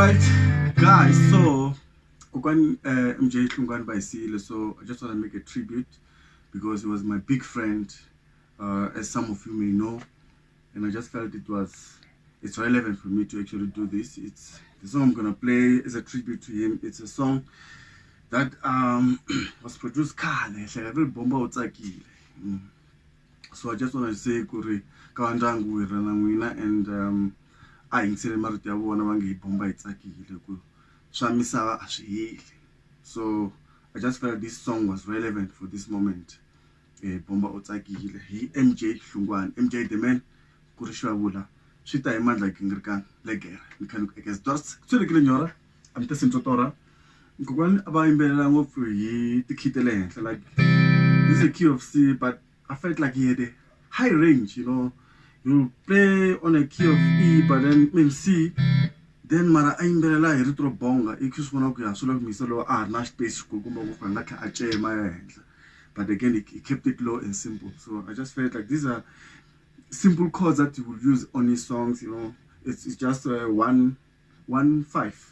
Right, guys, so Kokwani MJ Hlungwani va hi siyile, so I just want to make a tribute because he was my big friend, as some of you may know, and I just felt it's relevant for me to actually do this. It's the song I'm gonna play is a tribute to him. It's a song that was produced khale, hleka ri bomba u tsakile. So I just want to say ku ri ka va ndyangu hi ri na n'wina, and a yingisele marito ya vona va nge hi bomba hi tsakile ku swa misava a swi heli. So I just felt this song was relevant for this moment. Bomba u tsakile hi MJ Hlungwani, MJ the man, ku ri xivavula swi ta hi mandla gingirikani legere ni kha ni ku ekes dos tswelekile nyora a mi tesi ntsotora. Kokwani a va yimbelela ngopfu hi ti-key ta le henhla, like this is a key of C, but I felt like he had a high range. You play on a key of E, but then I mean C, then mara a yimbelela hi rito ro bonga, i swi vona ku ya swi lava ku miyisa lowu a ha ri na xipesi xikulukumba ngopfu, a nga tlhela a cema ya henhla, but again he kept it low and simple. So I just felt like these are simple chords that he would use on his songs. It's just 1 1 5.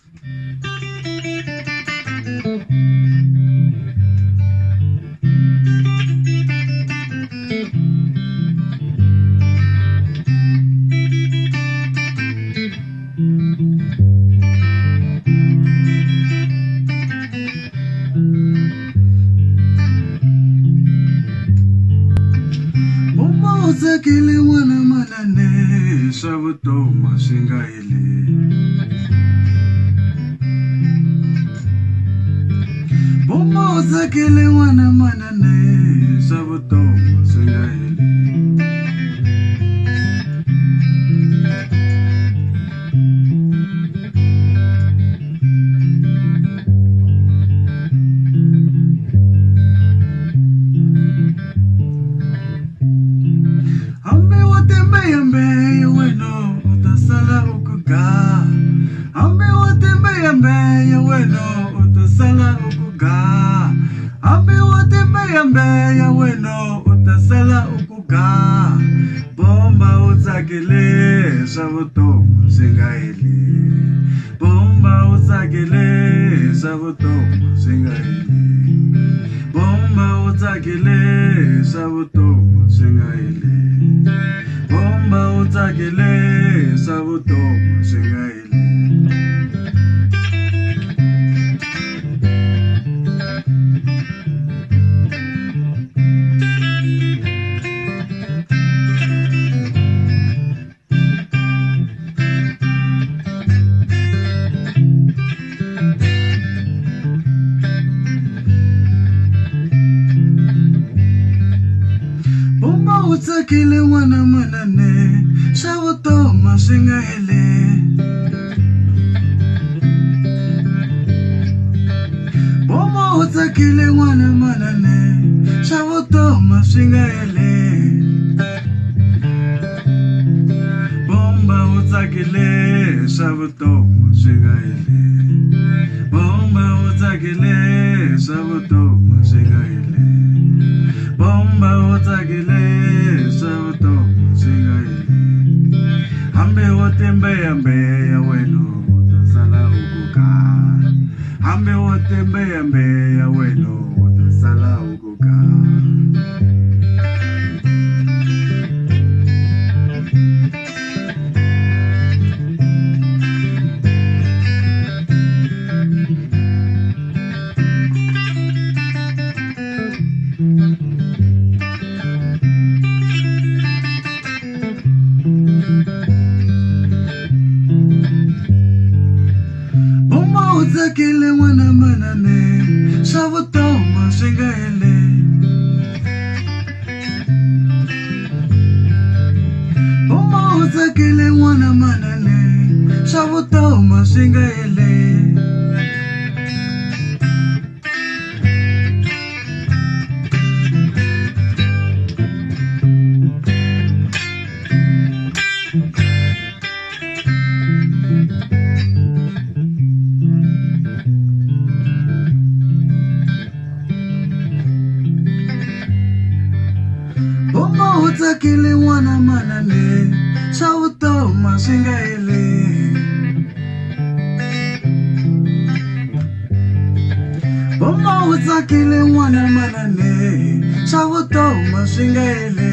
Bomba u tsakile n'wana manane, swa vutomi swi nga heli. Bomba u tsakile n'wana manane, swa vutomi swi nga heli. Hambi wo timbeyambeya wena u ta sala u ku ga, hambi wo timbeyambeya wena u ta sala u ku ga, hambi wo timbeyambeya wena u ta sala u ku ga. Bomba u tsakile, swa vutomi swi nga heli. Bomba u tsakile, swa vutomi swi nga heli. Bomba u tsakile, swa vutomi swi nga heli. Bomba u tsakile, swa vutomi swi nga heli. Bomba u tsakile n'wana manane, swa vutomi swi nga heli. Bomba u tsakile n'wana manane, swa vutomi swi nga heli. Bomba u tsakile, swa vutomi swi nga heli. Bomba u tsakile, swa vutomi swi nga heli. Bomba u tsakile, swa vutomi swi nga heli. Hambi wo timbeyambeya wena u ta sala u ku ga, hambi wo timbeyambeya wena u ta sala u ku ga. Bomba u tsakile n'wana manane, swa vutomi swi nga heli. Bomba u tsakile n'wana manane, swa vutomi swi nga heli. Bomba u tsakile n'wana manane, swa vutomi swi nga heli. tsakile n'wana manane swa vutomi swi nga heleli.